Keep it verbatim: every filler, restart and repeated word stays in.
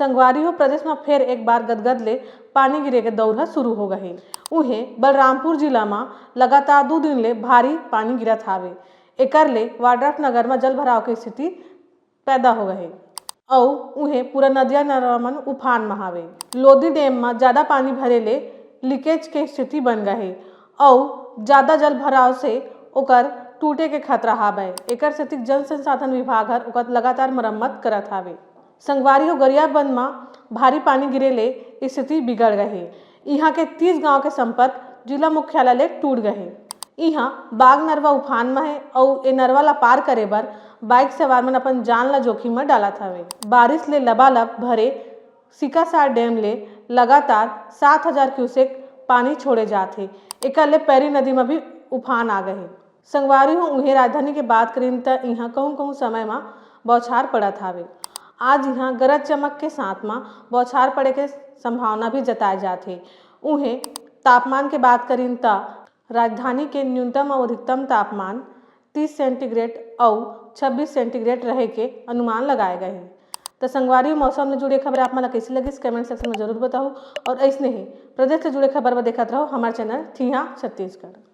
संगवारी हो, प्रदेश म फेर एक बार गदगद ले पानी गिरे के दौर ह शुरू हो गए हे। उहें, बलरामपुर जिला म लगातार दू दिन ले भारी पानी गिरत हावे। एकर ले वाड्राफ नगर म जल भराव के स्थिति पैदा हो गए हे। अउ उहें, पूरा नदिया नरवा मन उफान म हावे। लोदी डैम म ज्यादा पानी भरे ले लीकेज के स्थिति बन गए हे अउ ज्यादा जल भराव से ओकर टूटे के खतरा हावय। एकर सेती जल संसाधन विभाग हर ओकर लगातार मरम्मत करत हावे। संगवारी हो, गरियाबंद म भारी पानी गिरे ले स्थिति बिगड़ गए हे। इहां के तीस गांव के संपर्क जिला मुख्यालय ले टूट गए हे। इहां बाग नरवा उफान म हे अउ ए नरवा ला पार करे बर बाइक सवार मन अपन जान ला जोखिम म डालत हवे। बारिश ले लबालब भरे सिकासार डैम ले लगातार सात हजार क्यूसेक पानी छोड़े जात हे। एकर ले पैरी नदी म भी उफान आ गए हे। संगवारी हो, उहें राजधानी के बात करिन त इहां कहूं कहूं समय म बौछार पड़त हावे। आज इहां गरज चमक के साथ म बौछार पड़े के संभावना भी जताए जात हे। उहें तापमान के बात करिन त राजधानी के न्यूनतम अउ अधिकतम तापमान तीस सेंटीग्रेड अउ छब्बीस सेंटीग्रेड रहे के अनुमान लगाए गए हे। त संगवारी, मौसम ले जुड़े खबर आप मन ला कइसे लगिस, कमेंट सेक्शन में जरूर बताओ। और ऐसने ही प्रदेश से जुड़े खबर बर देखत रहो हमारे चैनल थिहा छत्तीसगढ़।